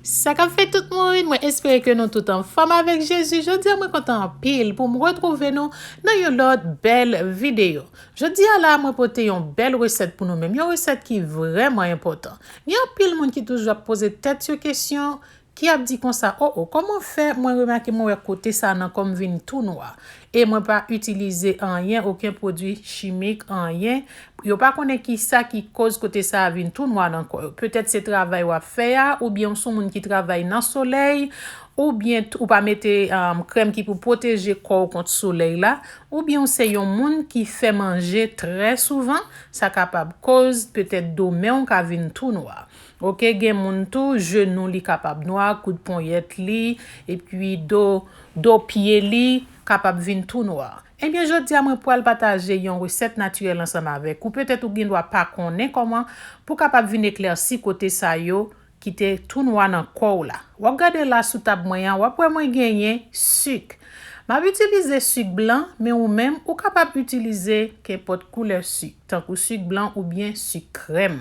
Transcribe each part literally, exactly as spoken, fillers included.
Sa k ap fèt tout moun, mwen espere ke nou tout anfòm avèk Jezi. Jodi a mwen kontan anpil pou m retwouve nou nan yon lòt bèl videyo. Jodi a la mwen pote yon bèl resèt pou nou menm, yon resèt ki vrèman enpòtan. Gen anpil moun ki toujou ap poze tèt yo kesyon, ki ap di konsa, o o, kòman fè mwen remake mwen wè kote sa nan kò m vin tou nwa? E mwen pa itilize anyen, okenn pwodui chimik, anyen. Yo pa konnen ki sa ki koz kote sa a vin tou nwa nan kò yo. Petèt se travay w ap fè a, oubyen w se yon moun ki travay nan solèy, oubyen t- ou pa mete um, krèm ki pou pwoteje kò w kont solèy la, oubyen w se yon moun ki fè manje trè souvan, sa kapab koz petèt do men w ka vin tou nwa. Oke, gen moun tou, jenou li kapab nwa, kout ponyèt li, epi do, do pye li kapab vin tou nwa. Ebyen, jodi a mwen pral pataje yon resèt natirèl ansanm avèk ou. Petèt ou gen dwa pa konnen kòman pou kapab vin eklèsi kote sa yo ki te tou nwa nan kò w la. W ap gade la sou tab mwen an, w ap wè mwen genyen sik. M ap itilize sik blan, men ou menm, ou kapab itilize kenpòt koulè sik, tankou sik blan oubyen sik krèm.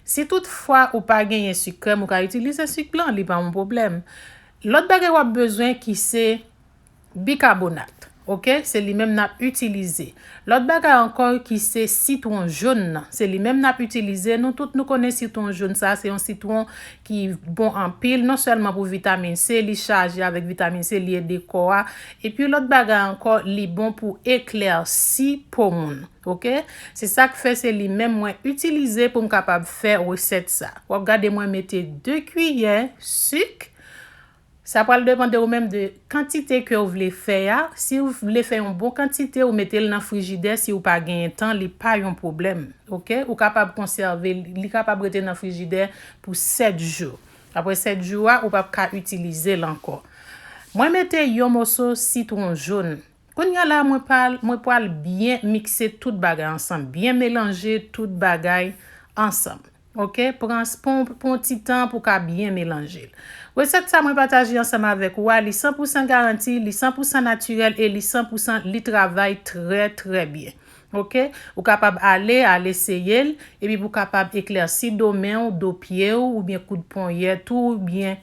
Si toutfwa ou pa genyen sik krèm, ou ka itilize sik blan, li pa yon pwoblèm. Lòt bagay w ap bezwen ki se bikabonat, oke? Se li menm n ap itilize. Lòt bagay ankò ki se sitwon jòn nan, se li menm n ap itilize. Nou tout nou konnen sitwon jòn sa, se yon sitwon ki bon anpil, non sèlman pou vitamin C, li chaje avèk vitamin C, li ede kò a. Epi lòt bagay ankò, li bon pou eklèsi po moun, oke? Se sa k fè se li menm mwen itilize pou m kapab fè resèt sa. W ap gade mwen mete de kiyè sik. Sa pral depann de ou menm de kantite ke w vle fè a. Si w vle fè yon bon kantite, ou mete l nan frijidè. Si w pa genyen tan, li pa yon pwoblèm. Oke? Ou kapab konsève l, li kapab rete nan frijidè pou sèt jou. Apre sèt jou a, ou p ap ka itilize l ankò. Mwen mete yon moso sitwon jòn. Kounye a la, mwen pral, mwen pral byen mikse tout bagay ansanm, byen melanje tout bagay ansanm. Oke, pran, pran, pran ti tan pou ka byen melanje l. Resèt sa mwen pataje ansanm avèk ou a, li san pou san garanti, li san pou san natirèl e li san pou san li travay trè, trè byen. Oke, ou kapab ale, al eseye l, epi pou kapab eklèsi do men w, do pye w, oubyen kout ponyèt ou, oubyen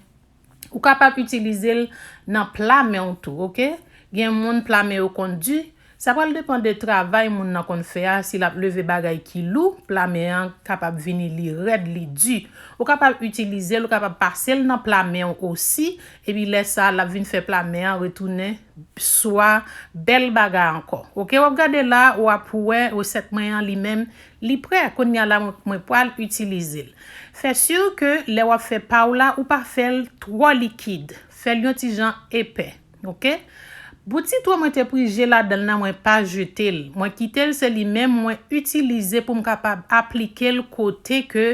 ou kapab itilize l nan pla men w tou, oke? Gen moun pla men yo konn di, sa pral depann de travay moun nan konn fè a, si l ap leve bagay ki lou, pla men an kapab vini li rèd, li di. Ou kapab itilize l, ou kapab pase l nan pla men w osi, epi lè sa a, l ap vin fè pla men an retounen swa bèl bagay ankò. Oke, w ap gade la, w ap wè resèt mwen an li menm, li prè. Kounye a la, mwen, mwen pral itilize l. Fè si ke lè w ap fè pa w la, ou pa fè l twò likid. Fè l yon ti jan epè. Oke? Bout sitwon mwen te prije ladan l nan, mwen pa jete l. Mwen kite l, se li menm mwen itilize pou m kapab aplike l kote ke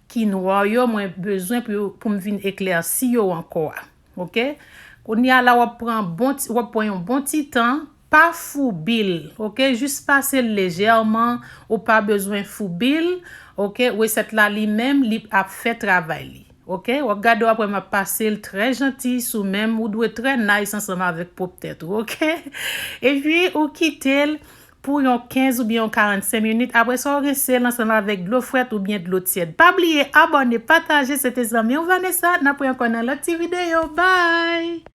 kinwa yo mwen bezwen pou, pou m vin eklèsi yo ankò a. Oke? Kounye a la, w ap pran bon ti, w ap pran yon bon ti tan, pa foubi l, oke? Jis pase l lejèman, ou pa bezwen foubi l, oke? Resèt la li menm, li ap fè travay li. Oke? W ap gade, w ap wè m ap pase l trè janti sou men m, ou dwe trè nice ansanm avèk pwòp tèt ou, oke? Epi, ou kite l pou yon kenz oubyen yon karannsenk minit. Apre sa, w rinse l ansanm avèk dlo frèt oubyen dlo tyèd. Pa bliye abòne, pataje, se te zanmi w Vanessa, n ap wè ankò nan lòt ti videyo. Bye!